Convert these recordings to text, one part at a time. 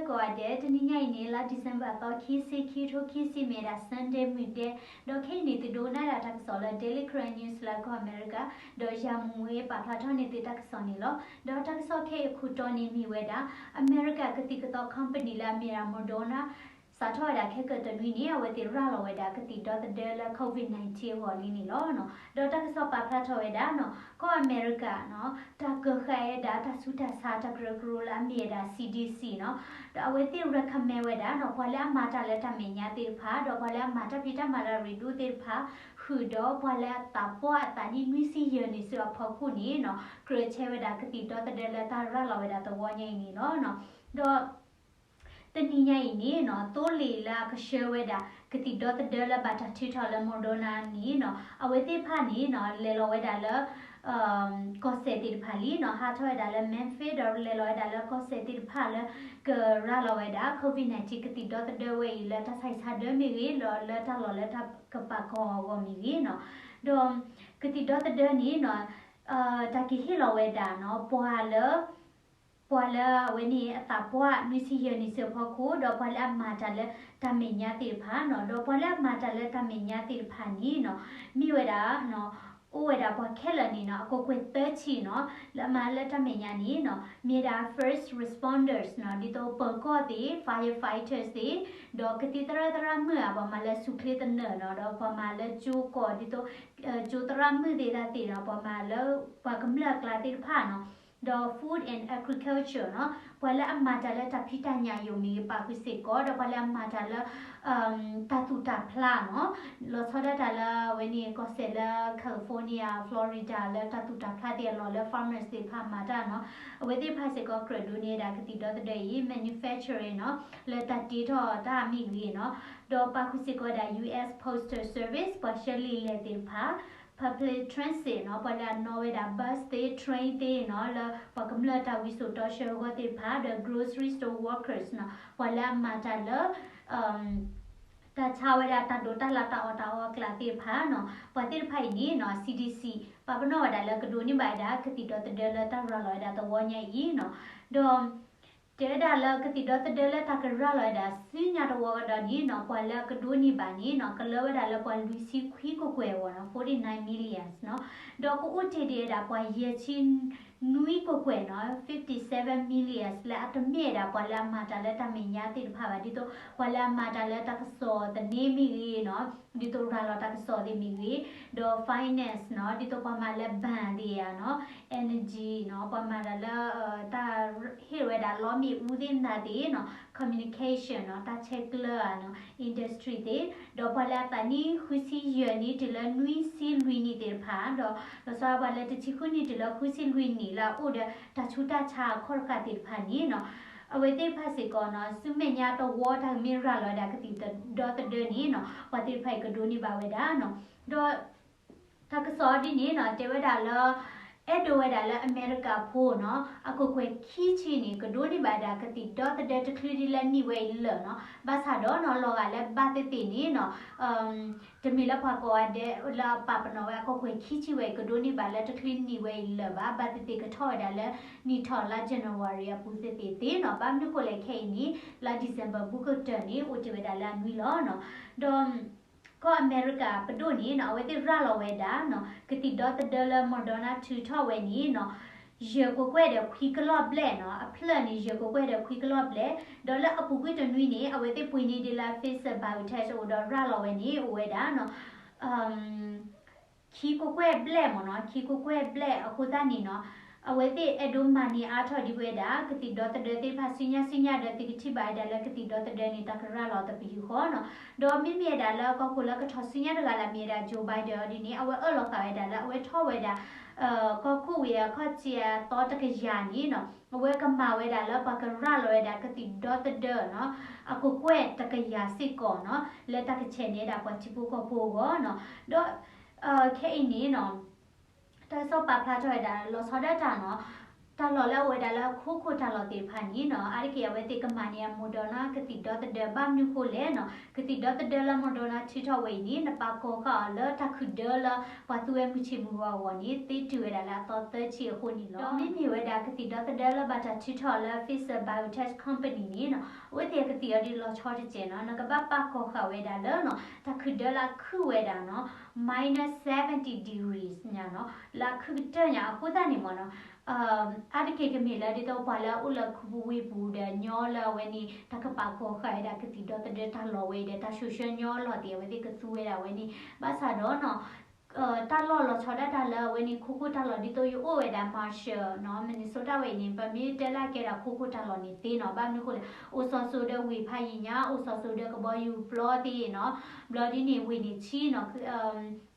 ကိးဂၤဒဲး, တနံၤညါအံၤန့ၣ် လါ December အသီ ခံဆံခံ ထိခံဆံ မ့ၢ်ဝဲဒၣ် Sunday မုၢ်ဒဲ, ဒီးခဲအံၤန့ၣ် သုဒိကနၣ်ဒၣ်တၢ်ကစီၣ်လၢ Daily Karen News လၢကီၢ်အမဲရကၤ, ဒီးယၤမူဝ့ပာ်ဖျါထီၣ်န့ၢ်သုတၢ်ကစီၣ်န့ၣ်လီၤ. ဒီးတၢ်ကစီၣ်ခဲအံၤအခိၣ်တီန့ၣ်မ့ၢ်ဝဲဒၣ် အမဲရကၤကသံၣ်ကသီ company လၢအမ့ၢ်ဒၣ် Moderna စးထီၣ်ဝဲဒၣ်ခဲကတနွံန့ၣ် အဝဲသ့ၣ်ရၤလီၤဝဲဒၣ်ကသံၣ်ဒီသဒၢလၢ COVID nineteen အဂီၢ်လံန့ၣ်လီၤ. ဒီးတၢ်ကစီၣ်ပာ်ဖျါထီၣ်ဝဲဒၣ်နီၤ ကီၢ်အမဲရကၤနီၤ တၢ်ကဃဲၤဝဲဒၣ်တၢ်ဆူးတၢ်ဆါတၢ်ကရၢကရိလၢအမ့ၢ်ဝဲဒၣ် C D C နီၤ, ဒီးအဝဲသ့ၣ် recommend ဝဲဒၣ်နီၤ ပှၤလၢအမၤတၢ်လၢတၢ်မဲာ်ညါသ့ၣ်တဖၣ် ဒီးပှၤလၢအမၤတၢ်ဖံးတၢ်မၤလၢအရ့ဒိၣ်သ့ၣ်တဖၣ် ဃုာ်ဒီးပှၤလၢအသးပှၢ်အသးနံၣ်နွံဆံယဲၢ်နံၣ်ဆူအဖီခိၣ်န့ၣ်နီၤ ကြၢးဆၢဝဲဒၣ်ကသံၣ်ဒီသဒၢလၢတၢ်ရၤလီၤဝဲဒၣ်သဝီညါအံၤန့ၣ်လီၤ. ဒီး တနံၤညါအံၤန့ၣ်နီၤ သိလ့ၣ်လၢအကဆှၢဝဲဒၣ် ကသံၣ်ဒီသဒၢလၢဘၣ်တၢ်ထုးထီၣ်လၢ Moderna န့ၣ်နီၤ အဝဲသ့ၣ်တဖၣ်န့ၣ်နီၤ လဲၤလီၤဝဲဒၣ်လၢ ကီၢ်စဲၣ်သ့ၣ်တဖၣ်လံနီၤ ဟးထီၣ်ဝဲဒၣ်လၢ Memphis ဒီးလဲၤလီၤဝဲဒၣ်လၢကီၢ်စဲၣ်သ့ၣ်တဖၣ်လၢ ကရၤလီၤဝဲဒၣ် COVID nineteen ကသံၣ်ဒီသဒၢဝဲအံၤလၢတၢ်ဆါဟံၣ်ဆါဒၢမ့ၢ်ဂ့ၤ လၢတၢ်လီၢ်လၢတၢ်ကပာ်ကီၤအဂီၢ်မ့ၢ်ဂ့ၤနီၤ ဒီးကသံၣ်ဒီသဒၢန့ၣ်နီၤ တၢ်ကဟ့ၣ်လီၤဝဲဒၣ်နီၤ ပှၤလၢ ပှၤလၢအဝဲန့ၣ်အသးပှၢ်နွံဆံယဲၢ်နံၣ်ဆူအဖီခိၣ် ဒီးပှၤလၢအမၤတၢ်လၢတၢ်မဲာ်ညါသ့ၣ်တဖၣ်နီၤ ဒီးပှၤလၢအမၤတၢ်လၢတၢ်မဲာ်ညါသ့ၣ်တဖၣ်န့ၣ်နီၤ မ့ၢ်ဝဲဒၣ် အိၣ်ဝဲဒၣ်ပှၤခဲလၢာ်န့ၣ်နီၤ အကကွဲၢ်သၢဆံနီၤ လၢအမၤလၢတၢ်မဲာ်ညါန့ၣ်နီၤ မ့ၢ်ဝဲဒၣ် first responders နီၤ ဒ်သိးပၢၤကီၢ်သ့ၣ် firefighters သ့ၣ် ဒီးကသံၣ်သရၣ်သရၣ်မုၣ်ဧါ ပှၤမၤလၢဆူၣ်ချ့သနၢၣ်နီၤ ဒီးပှၤမၤလၢကၠိကီၢ် ဒ်သိး ကၠိသရၣ်မုၣ်သ့ၣ်တဖၣ်သ့ၣ်နီၤ ပှၤမၤလၢ ပှၤကမျၢၢ်အကျါသ့ၣ်တဖၣ်နီၤ ဒီး food and agriculture နီၤ ပှၤလၢအမၤတၢ်လၢတၢ်ဖံးတၢ်ညၣ်ယိာ်မ့ၢ်ဂ့ၤ ပာ်ဃုာ်စ့ၢ်ကီး ဒီးပှၤလၢအမၤတၢ်လၢ တၢ်သူၣ်တၢ်ဖျါနီၤ လီၤဆီဒၣ်တၢ်လၢအဝဲန့ၣ် ကီၢ်စဲၣ်လၢ California Florida လၢတၢ်သူၣ်တၢ်ဖျါသ့ၣ်အလီၢ်လၢ farmers သ့ၣ်တဖၣ်မၤတၢ်နီၤ အဝဲသ့ၣ်တဖၣ်စ့ၢ်ကီးကြၢးဒိးန့ၢ်ဝဲဒၣ်ကသံၣ်ဒီသဒၢအံၤ manufacturing နီၤ လၢတၢ်တ့ထီၣ်တၢ်မ့ၢ်ဂ့ၤနီၤ ဒီးပာ်ဃုာ်စ့ၢ်ကီးဝဲဒၣ် US Postal Service ပှၤဆှၢလံာ်လဲၢ်သ့ၣ်တဖၣ် public transit နီၤ ပှၤလၢအနီၣ်ဝဲဒၣ် bus သ့ၣ် train သ့ၣ်နီၤ လၢပှၤကမျၢၢ်တၢ်ဝံစိာ်တီဆှၢအဂီၢ်သ့ၣ်တဖၣ် ဒီး grocery store workers နီၤ ပှၤလၢအမၤတၢ်လၢ တၢ်ဆါဝဲဒၣ်တၢ်ဒိးတၢ်လၢ်တၢ်အီၣ်တၢ်အီအကျါသ့ၣ်တဖၣ်နီၤ ပှၤသ့ၣ်တဖၣ်အံၤန့ၣ်နီၤ C D C ပာ်ပနီၣ်ဝဲဒၣ်လၢကဒိးန့ၢ်ဘၣ်ဝဲဒၣ်ကသံၣ်ဒီသဒၢလၢတၢ်ရၤလီၤဝဲဒၣ်သဝီညါအံၤနီၤ ဒီး တဲဝဲဒၣ်လၢကသံၣ်ဒီသဒၢလၢတၢ်ကရၤလီၤဝဲဒၣ်ဆူညါတဝီကဒီးန့ၣ်နီၤ ပှၤလၢအကဒိးန့ၢ်ဘၣ်န့ၣ်နီၤ ကလၢဝဲဒၣ်လၢပှၤလွံၢ်ဆံခွံကကွဲၢ်အဂီၢ်နီၤ forty nine millions နီၤ ဒီးကအိၣ်တ့ၢ်ဒံးဝဲဒၣ်ပှၤယဲၢ်ဆံနွံကကွဲၢ်နီၤ fifty seven millions လၢအတမ့ၢ်ဝဲဒၣ်ပှၤလၢအမၤတၢ်လၢတၢ်မဲာ်ညါသ့ၣ်တဖၣ်ဘၣ် ဒ်သိးပှၤလၢအမၤတၢ်လၢတၢ်ကစီၣ်သန့မ့ၢ်ဂ့ၤနီၤ ဒ်သိးရၤလီၤတၢ်ကစီၣ်သ့ၣ်မ့ၢ်ဂ့ၤ ဒီး finance နီၤ ဒ်သိးပှၤမၤလၢ bank သ့ၣ်ဧါနီၤ energy နီၤ ပှၤမၤတၢ်လၢ တၢ်ဟ့ၣ်ဝဲဒၣ်လီမ့ၣ်အူသ့ၣ်မတၤသ့ၣ်နီၤ communication နီၤ တၢ်ဆဲးကျၢဧါနီၤ industry သ့ၣ် ဒီးပှၤလၢအသးနံၣ်ဃုဆံယဲၢ်နံၣ်တုၤလၢနွံဆံလွံၢ်နံၣ်သ့ၣ်တဖၣ် ဒီးလီၤဆီဒၣ်ပှၤလၢတဆံဃုနံၣ်တုၤလၢဃုဆံလွံၢ်နံၣ်လၢအအိၣ်ဒီးတၢ်ဆူးတၢ်ဆါအခီၣ်တဃာ်သ့ၣ်တဖၣ်န့ၣ်နီၤ အဝဲသ့ၣ်တဖၣ်စ့ၢ်ကီးနီၤ ဆူမဲာ်ညါတဝီတၢ်ကမ့ၢ်ရၤလီၤဝဲဒၣ်ကသံၣ်ဒီသဒၢန့ၣ်နီၤ ပှၤသ့ၣ်တဖၣ်အံၤကဒိးန့ၢ်ဘၣ်ဝဲဒၣ်နီၤ ဒီး တၢ်ကစီၣ်ဒ်န့ၣ်နီၤ တဲဝဲဒၣ်လၢ အဲၣ်ဒိးဝဲဒၣ်လၢအမဲရကၤဖိနီၤ အကကွဲၢ်ခံဆံန့ၣ် ကဒိးန့ၢ်ဘၣ်ဝဲဒၣ်ကသံၣ်ဒီသဒၢတချုးဒ်လၢနံၣ်ဝဲအံၤလၢာ်နီၤ ဘၣ်ဆၣ်ဒီးနီၤ လီၤဂာ်လၢဘၣ်သ့ၣ်သ့ၣ်န့ၣ်နီၤ တမ့ၢ်လၢပှၤကိးဂၤဒဲးလၢအပာ်ပနီၣ်ဝဲအကကွဲၢ်ခံဆံဝဲအံၤ ကဒိးန့ၢ်ဘၣ်လၢတချုးနံၣ်ဝဲအံၤလၢာ်ဘၣ် ဘၣ်သ့ၣ်သ့ၣ်ကထီၣ်ဝဲဒၣ်လၢနံၣ်ထီၣ်လါ January အပူၤသ့ၣ်သ့ၣ်သ့နီၤ ဘၣ်မနုၤဃိလဲၣ်ခဲအံၤန့ၣ် လါ December ဘူးကတၢၢ်န့ၣ် အိၣ်တ့ၢ်ဝဲဒၣ်လၢအနွံလီၤနီၤ ဒီး ကီၢ်အမဲရကၤပဒိၣ်န့ၣ်နီၤ အဝဲသ့ၣ်ရၤလီၤဝဲဒၣ်နီၤ ကသံၣ်ဒီသဒၢလၢ Moderna ထုးထီၣ်ဝဲန့ၣ်နီၤ ယဲၢ်ကကွဲၢ်ဒီးခွံကလီၢ်ဘျဲၣ်နီၤ အဖျၢၣ်န့ၣ် ယဲၢ်ကကွဲၢ်ဒီးခွံကလီၢ်ဘျဲၣ် ဒီးလၢအပူၤကွံာ်တနွံန့ၣ် အဝဲသ့ၣ်ပှ့ၤန့ၢ်ဒံးလၢ Pfizer BioNTech အိၣ်ဒီးရၤလီၤဝဲန့ၣ် အိၣ်ဝဲဒၣ်နီၤ ခံကကွဲၢ်ဘျဲၣ်မ့ၢ်နီၤ ခံကကွဲၢ်ဘျဲၣ်အဃိသတးန့ၣ်နီၤ အဝဲသ့ၣ်အဲၣ်ဒိးမၤန့ၢ်အါထီၣ်ဒံးဝဲဒၣ် ကသံၣ်ဒီသဒၢသ့ၣ်တဖၣ်ဆူညါဆူညါဒီး သုကထံၣ်ဘၣ်ဝဲဒၣ်လၢကသံၣ်ဒီသဒၢန့ၣ် တၢ်ကရၤလီၤတပယူာ်ဃီနီၤ ဒီးမ့မ့ၢ်ဝဲဒၣ်လၢကီၢ်ခိၣ်လၢကထီၣ်ဆူညါတဂၤလၢမ့ၢ်ဝဲဒၣ် Joe Biden အီၤဒ်န့ၣ် အဝဲအၢၣ်လီၤဃာ်ဝဲဒၣ်လၢအဝဲထီၣ်ဝဲဒၣ် ကီၢ်ခိၣ်ဝံၤအခီၣ်ထံးအသီတကယၤန့ၣ်နီၤ အဝဲကမၤဝဲဒၣ်လၢပှၤကရၤလီၤဝဲဒၣ်ကသံၣ်ဒီသဒၢနီၤ အကကွဲၢ်တကယၤစ့ၢ်ကီးနီၤ လၢတၢ်ကဆဲးန့ၢ်ဒၣ်ပှၤထံဖိကီၢ်ဖိအဂီၢ်နီၤ ဒီး ခဲအံၤန့ၣ်နီၤ တၢ်ကစီၣ်ပာ်ဖျါထီၣ်ဝဲဒၣ်လီၤဆီဒၣ်တၢ်နီၤ တၢ်လီၢ်လၢအအိၣ်ဝဲဒၣ်လၢအခိခိၣ်တၢ်လီၢ်သ့ၣ်တဖၣ်န့ၣ်နီၤ အါတက့ၢ်အဝဲသ့ၣ်ကမၤန့ၢ်အ Moderna ကသံၣ်ဒီသဒၢ ဘၣ်မနုၤဃိလဲၣ်နီၤ ကသံၣ်ဒီသဒၢလၢ Moderna ထုးထီၣ်ဝဲအံၤန့ၣ် နပာ်ကီၢ်ဃာ်အီၤလၢတၢ်ခုၣ်ဒၢလၢပှၤသူဝဲမုၢ်ဆ့ၣ်မုၢ်ဂီၤအဂီၢ်န့ၣ် သ့တုၤဝဲဒၣ်လၢအသီသၢဆံအဃိန့ၣ်လီၤ. ဒီးမ့မ့ၢ်ဝဲဒၣ်ကသံၣ်ဒီသဒၢလၢဘၣ်တၢ်ထုးထီၣ်လၢ Pfizer BioNTech Company န့ၣ်နီၤ အဝဲသ့ၣ်ကသံၣ်အီၤဒ်လီၤဆီတစဲးနီၤ နကဘၣ်ပာ်ကီၢ်ဃာ်ဝဲဒၣ်လၢနီၤ တၢ်ခုၣ်ဒၢလၢအခုၣ်ဝဲဒၣ်နီၤ minus seventy degrees ညါနီၤ လၢအခုၣ်ကတၢၢ်ညါအဃိသတးန့ၣ်မ့ၢ်နီၤ အါတက့ၢ်ကမ့ၢ်လၢဒ်သိးပှၤလၢအအိၣ်လၢခူပူၤဝ့ၢ်ပူၤဒီးညီလၢအဝဲန့ၣ် တၢ်ကပာ်ကီၢ်ဃာ်ဝဲဒၣ်ကသံၣ်ဒီသဒၢတၢ်လီၢ်ဝဲအံၤဒီး တၢ်ဆိၣ်ဆၢညီအလီၢ်သ့ၣ် အဝဲသ့ၣ်ကသူဝဲဒၣ်ဝဲန့ၣ် ဘၣ်ဆၣ်ဒီးနီၤ တၢ်လီၢ်လီၤဆီဒၣ်တၢ်လၢအဝဲန့ၣ် ခိခိၣ်တၢ်လီၢ်ဒ်သိးယအိၣ်ဝဲဒၣ် Marshall နီၤ Minnesota ဝဲအံၤန့ၣ် ပမ့ၢ်တဲလၢကဲဒၣ်ခိခိၣ်တၢ်လီၢ်န့ၣ်သ့နီၤ ဘၣ်မနုၤဃိလဲၣ် အိၣ်စီၤစိၤဒီးဝ့ၢ်ဖးယံာ်ညါ အိၣ်စီၤစိၤဒီးကဘီယူၤပျီသ့ၣ်နီၤ ဘျီဒ်န့ၣ်ဝ့ၢ်န့ၣ်ဆံးနီၤ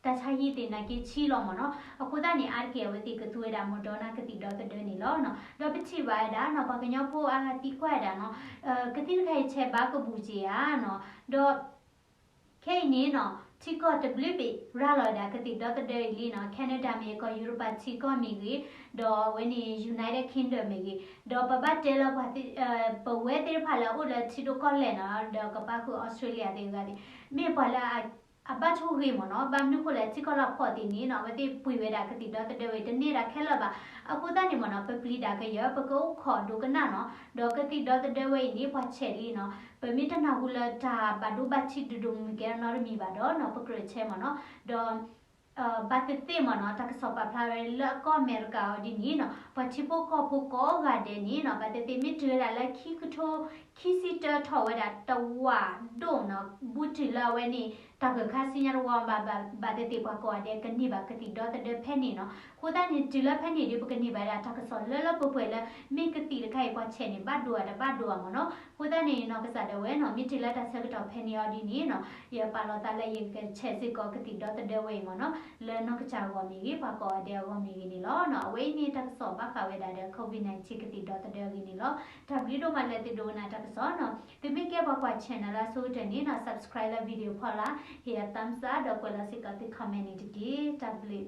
တၢ်ဆါဟံၣ်သ့ၣ်နာ်က့ဆံးလီၤမ့ၢ်နီၤ အဃိသတးန့ၣ် အါတက့ၢ်အဝဲသ့ၣ်ကသူဝဲဒၣ် Moderna ကသံၣ်ဒီသဒၢန့ၣ်လီၤ. ဒီးပထံၣ်ဘၣ်ဝဲဒၣ်နီၤ ပှၤကညီဖိအါဂၤသံကွၢ်ဝဲဒၣ်နီၤ ကသံၣ်တခါအံၤဆဲးဘၣ်ကဘူၣ်က့ၤဧါနီၤ ဒီး ခဲအံၤန့ၣ်နီၤ ထံကီၢ်တဘျုးဘ့ၣ်ရၤလီၤဝဲဒၣ်ကသံၣ်ဒီသဒၢအံၤလံနီၤ Canada မ့ၢ်ဂ့ၤ ကီၢ်ယူရပၤထံကီၢ်မ့ၢ်ဂ့ၤ ဒီးအဝဲန့ၣ် United Kingdom မ့ၢ်ဂ့ၤ ဒီးပဘၣ်တဲလၢပှၤ ပဝဲသ့ၣ်တဖၣ်လၢအအိၣ်လၢထံဒိၣ်ကီၢ်လဲၢ်နီၤ ဒီးကပာ်ဃုာ် Australia သ့ၣ်တဂၤသ့ၣ် မ့ၢ်ပှၤလၢ အဘၣ်ဆိၣ်ဂ့ၤမ့ၢ်နီၤ ဘၣ်မနုၤဃိလဲၣ် ထံကီၢ်လၢဖီၣ်သ့ၣ်န့ၣ်နီၤ အဝဲသ့ၣ်ပှ့ၤဝဲဒၣ်ကသံၣ်ဒီသဒၢဝဲ တန့ၢ်ဒၣ်ခဲလၢာ်ဘၣ်. အဃိသတးန့ၣ်မ့ၢ်နီၤ ပပျံၤဒၣ်ကယၢၢ် ပကအိၣ်ခိးဒိကနၣ်နီၤ ဒီးကသံၣ်ဒီသဒၢဝဲအံၤန့ၣ် ပှၤဆဲးလံနီၤ ပမ့ၢ်တနၢ်ဟူလၢတၢ်ဘၣ်ဒိဘၣ်ထံးဒိၣ်ဒိၣ်မုၢ်မုၢ်ကဲထီၣ်နီတမံၤဘၣ်ဒီးနီၤ ပကြၢးဆဲးမ့ၢ်နီၤ ဒီး ဘၣ်သ့ၣ်သ့ၣ်မ့ၢ်နီၤ တၢ်ကစီၣ်ပာ်ဖျါဝဲလၢကီၢ်အမဲရကၤအီၤဒ်န့ၣ်နီၤ ပှၤထံဖိကီၢ်ဖိကိးဂၤဒဲးန့ၣ်နီၤ ဘၣ်သ့ၣ်သ့ၣ်မ့ၢ်တုၤဝဲဒၣ်လၢခံကထိ ခံဆံတၢထီၣ်ဝဲဒၣ်တဝးဒိၣ်နီၤ ဘူးတုၤလၢအဝဲန့ၣ် တၢ်ဂၢၢ်ခါဆူညါတဝီဘၣ် ဘၣ်သ့ၣ်သ့ၣ်ပှၤကိးဂၤဒဲးကန့ၢ်ဘၣ်ကသံၣ်ဒီသဒၢဖဲန့ၣ်နီၤ အဃိသတးန့ၣ် တုၤလၢဖဲန့ၣ်ဒီး ပကန့ၢ်ဘၣ်ဝဲဒၣ်တၢ်ကစီၣ်လၢလၢပှဲၤပှဲၤလၢ မ့ၢ်ကသံၣ်တခါအံၤပှၤဆဲးန့ၣ် ဘၣ်ဒိဧါတဘၣ်ဒိဧါမ့ၢ်နီၤ အဃိသတးန့ၣ်နီၤ ကစၢ်ဒၣ်ဝဲနီၤ မ့ၢ်တုၤလၢတၢ်ဆၢကတီၢ်ဖဲန့ၣ်အီၤဒ်န့ၣ်နီၤ ယပာ်လီၤသးလၢယကဆဲးစ့ၢ်ကီးကသံၣ်ဒီသဒၢဝဲအံၤမ့ၢ်နီၤ လၢနီၢ်ကစၢ်အဂီၢ်မ့ၢ်ဂ့ၤ ပှၤကိးဂၤဒဲးအဂီၢ်မ့ၢ်ဂ့ၤန့ၣ်လီၤ. အဝဲအံၤန့ၣ် တၢ်ကစီၣ်ဘၣ်ဃးဝဲဒၣ်ဒီး COVID nineteen ကသံၣ်ဒီသဒၢအဂ့ၢ်န့ၣ်လီၤ. တၢ်ဘျုးဒိၣ်မးလၢသုဒိကနၣ်တၢ်ကစီၣ်နီၤ သုမ့ၢ်ကဲပှၤကွၢ် channel လၢအဆိကတၢၢ်န့ၣ်နီၤ subscribe လၢ video ဖီလာ် ဟ့ၣ်ယၤ thumbs up ဒီးကွဲးလီၤစ့ၢ်ကီးသု comment န့ၣ်တက့ၢ်. တၢ်ဘျုး